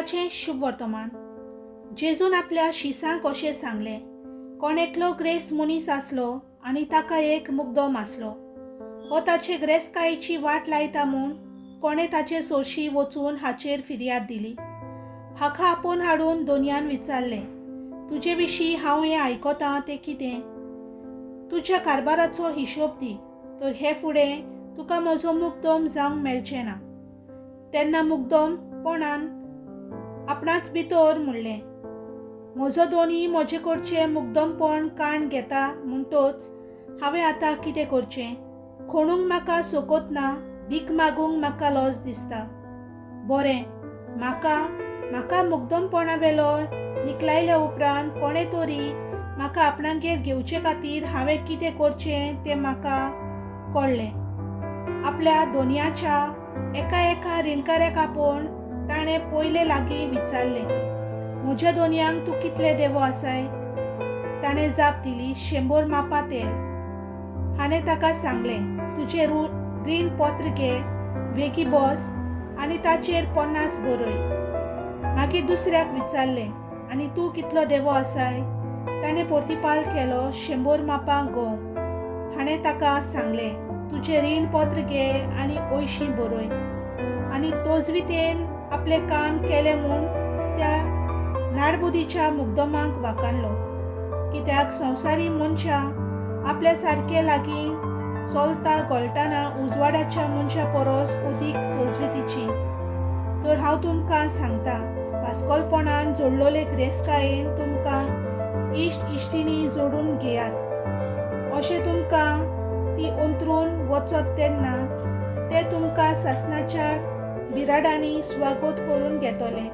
लुकाचें शुभवर्तमान. जेजून आपल्या शिसांक अशें सांगलें, कोण एकलो ग्रेस्त मनीस आसलो आनी ताका एक मुग्दम आसलो. हो ताचे ग्रेस्तकायेची वाट लायता म्हूण कोणें ताचे सोरशी वचून हाचेर फिर्याद दिली. हाका आपोवन हाडून दोनयान विचारलें, तुजे विशीं हांव हें आयकतां तें कितें? तुज्या कारभाराचो हिशोब दी, तर हे फुडें तुका म्हजो मुग्दम जावंक मेळचें ना. तेन्ना मुग्दम पणान आपणाच भितर म्हणलें, म्हजो दोनी म्हजे कडचें मुग्दमपण काण घेता म्हणटच हांवें आतां कितें करचें? खणूंक म्हाका सोकोत ना, भीक मागूंक म्हाका लज दिसता. बरें, म्हाका म्हाका मुग्दमपणा वेलो निकलायल्या उपरांत कोणें तरी म्हाका आपणागेर घेवचे खातीर हांवें कितें करचें तें म्हाका कळ्ळें. आपल्या दोनयाच्या एका एका रिणकाऱ्याक आपोवन ताणें पयले लागीं विचारलें, म्हज्या दोनयांक तूं कितले देवो आसाय? ताणें जाप दिली, 100 मापां तेल. हाणें ताका सांगलें, तुजें रीण पत्र घे, वेगीं बस आनी ताचेर 50 बरय. मागीर दुसऱ्याक विचारलें, आनी तूं कितलो देवो आसाय? ताणें प्रतिपाल केलो, 100 मापां गंव. हाणें ताका सांगलें, तुजें रीण पत्र घे आनी 80 बरय. आनी तोजवितेन आपलें काम केलें म्हूण त्या नाडबुदीच्या मुग्दमाक वाखाणलो. कित्याक संवसारी मनशां आपल्या सारके लागीं चलता गळटाना उजवाडाच्या मनशा परस अदीक तजवितीची. तर हांव तुमकां सांगता, बास्कोलपणान जोडलेले ग्रेस्तकायेन तुमकां इश्ट इश्टिणी जोडून घेयात. अशें तुमकां ती अंतरून वचत तेन्ना ते तुमकां सासणाच्या बिराडांनी स्वागत करून घेतले.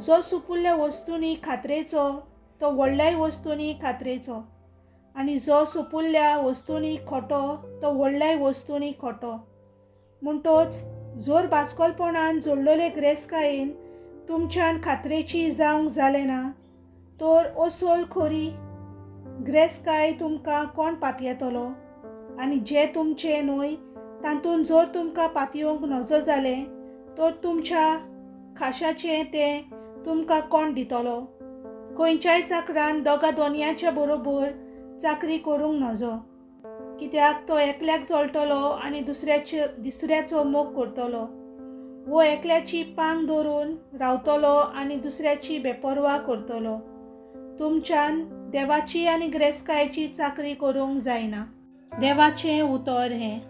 जो सुपुल्ल्या वस्तूंनी खात्रेचो तो व्हडल्याय वस्तूंनी खात्रेचो, आनी जो सुपुल्ल्या वस्तूंनी खोटो तो व्हडल्याय वस्तूंनी खोटो. म्हणटच जर बास्कोलपणान जोडलेले ग्रेस्तकायेन तुमच्यान खात्रेची जावंक जालें ना, तर असोल खरी ग्रेस्तकाय तुमकां कोण पातयेतलो? आनी जे तुमचे न्हय तातूंत जर तुमकां पातयेवंक नजो जालें, तर तुमच्या खाशाचें तें तुमकां कोण दितलो? खंयच्याय चाकरान दोगा दोनयाच्या बरोबर चाकरी करूंक नजो, कित्याक तो एकल्याक जळटलो आनी दुसऱ्याचो मोग करतलो, वो एकल्याची पांग धरून रावतलो आनी दुसऱ्याची बेपर्वा करतलो. तुमच्यान देवाची आनी ग्रेस्तकायेची चाकरी करूंक जायना. देवाचें उतर हें.